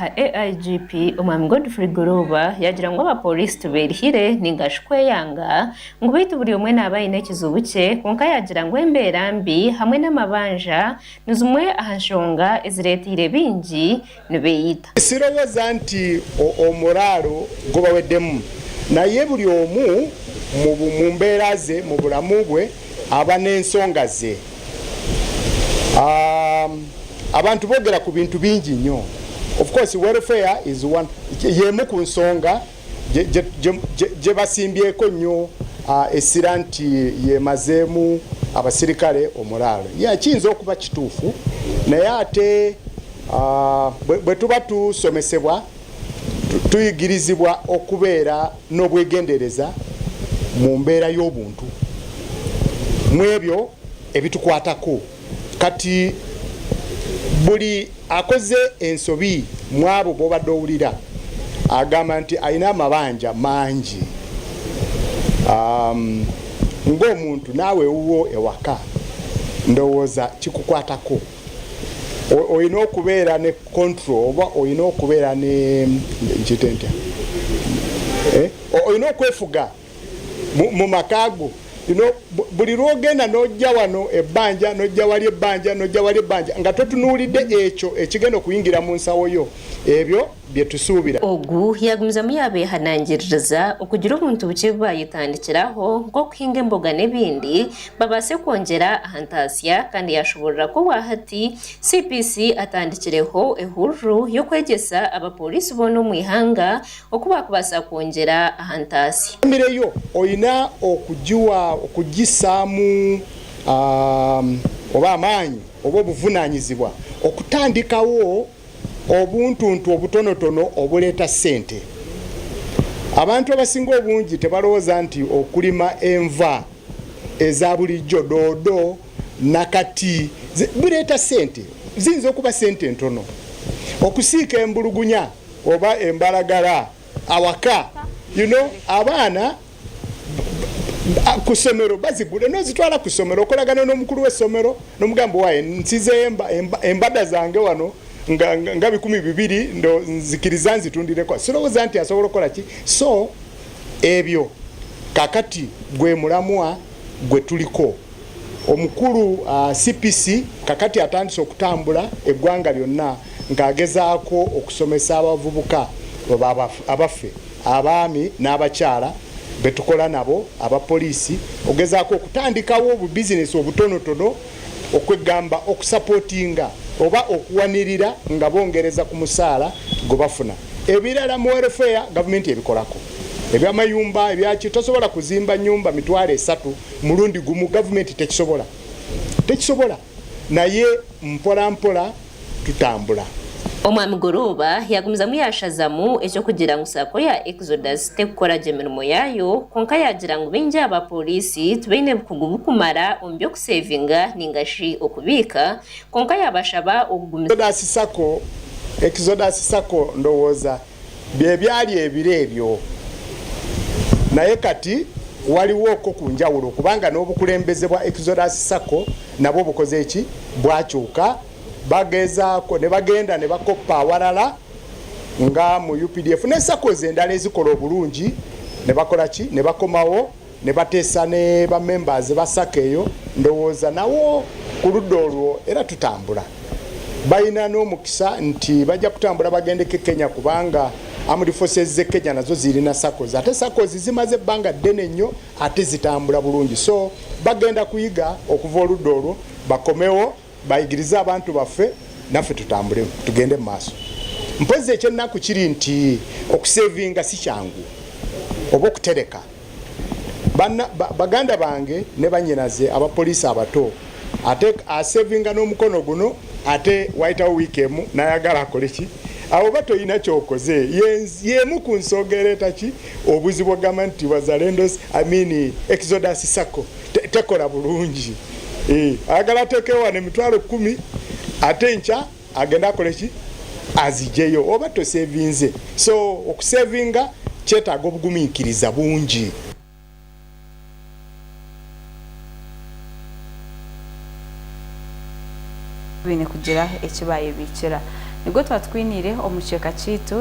aha AIGP Omwami Godfrey Golooba yaagira ngu abapooriisi tibeerihire ninga shi kweyanga ngu beitu buri omwe naaba aine ekizibu kye kwonka yaagira ngu embeera mbi hamwe n'amabanja ni zimwe aha nshonga ezireeteire baingi nibeeyita. Sirowoza nti omuraaro gubaweddemu naye buli omu mu mbeera ze mu bulamu bwe aba n'ensonga ze. Abantu boogera ku bintu bingi nnyo. Of course welfare is one, y'emu ku nsonga gye basimbyeko nnyo essira nti yemazeemu abasirikale omulaalo. Yeah, kiyinza okuba kituufu naye ate bwe tuba tusomesebwa tuyigirizibwa okubeera n'obwegendereza mu mbeera y'obuntu mu ebyo ebitukwatako. Kati buli akoze ensobi mu abo b'obadde owulira agamba nti alina amabanja mangi. Um, ng'omuntu naawe ewuwo ewaka ndowooza kikukwatako. Olina okubeera ne control oba olina okubeera ne nkiyite ntya, eh? Olina okwefuga mu maka go. Buli lwogenda n'ojja wano ebbanja, n'ojja wali ebbanja, n'ojja wali ebbanja nga totunuulidde ekyo ekigenda okuyingira mu nsawo yo, ebyo bye tusuubira. Ogu yaagumizamu yaabeehanangiririza okugira obuntu bukye ebi baayetandikiraho nk'okuhinga emboga n'ebindi babaase kwongyera aha ntaasya kandi yaashoboorora ku obwahati CPC atandikireho ehururu y'okwegyesa abapooriisi boona omu ihanga oku baakubaasa kwongyera aha ntaasya. Emere yo oine okugiwa okugisaamu oba amaanyi oba obuvunaanyizibwa okutandikawo obuntuntu obutonotono obuleeta ssente. Abantu abasinga obungi tebalowooza nti okulima enva eza bulijjo, doodo, nakati, bireeta ssente. Ziyinza okuba ssente ntono. Okusiika embulugunya oba embalagala awaka, you know, abaana ku ssomero bazigula nozitwala ku ssomero, okolagana n'omukulu w'essomero n'omugamba waye nsizeeyo embada zange wano nga 2000 ndo nzikiriza nzitundireko. Sirowooza nti asobola okukola ki. So ebyo kakati gwe mulamwa gwe tuliko. Omukulu CPC kakati atandise okutambula eggwanga lyonna ng'agezaako okusomesa abavubuka abaffe, abaami n'abakyala betukola nabo aba poliisi ogezaako okutandikawo obubizinesi obutonotono okwegamba okusapootinga oba okuwanirira nga bongereza ku musaala gwe bafuna. Ebirala mu welfare gavumenti ebikolako, ebyamayumba ebyaki, tosobola kuzimba nyumba 30,000 mulundi gumu, gavumenti tekisobola, tekisobola, naye mpola mpola tutambula. Omwami Golooba yaagumizamu yaashazamu eky'okugira ngu Sacco ya Exodus tekukora gye mirimo yaayo kwonka yaagira ngu baingi aha bapooriisi tibaine bukugu bukumara omu by'okuseevinga ninga shi okubiika kwonka yaabashaba okugumizamu. Exodus Sacco, Exodus Sacco ndowooza bye byali ebiro ebyo naye kati waliwoko ku njawulo kubanga n'obukulembeze bwa Exodus Sacco nabwo bukoze ki, bwakyuka. Bagezaako ne bagenda ne bakoppa awalala nga mu updf ne SACCOs endala ezikola obulungi ne bakola ki, ne bakomawo ne bateesa ne ba members ba SACCO eyo. Ndowooza nawo ku ludda olwo era tutambula. Balina n'omukisa nti bajja kutambula bagendeko e Kenya kubanga Armed Forces z'e Kenya nazo zirina SACCOs, ate SACCOs zimaze ebbanga ddene nnyo ate zitambula bulungi, so bagenda kuyiga okuva oludda olwo bakomewo bayigirize abantu baffe naffe tutambule tugende mu maaso. Mpozzi ekyennaku kiri nti okusevinga si kyangu oba okutereka. Baganda bange ne bannyinaze abapoliisi abato ate asevinga n'omukono guno ate wayitawo wiiki emu n'ayagala akole ki, awo oba tolina kyokoze. Y'emu ku nsonga ereeta ki obuzibu ogamba nti Wazalendos, I mean Exodus Sacco tekola bulungi. Ayagala ateekewo wano 10,000 ate enkya agende akole ki, azijeyo, oba tosevinze. So okusevinga kyetaaga obugumiikiriza bungi. Baine kugira eki baayebiikira. Nigwo twatukwiniire omu kicweka kyaitu.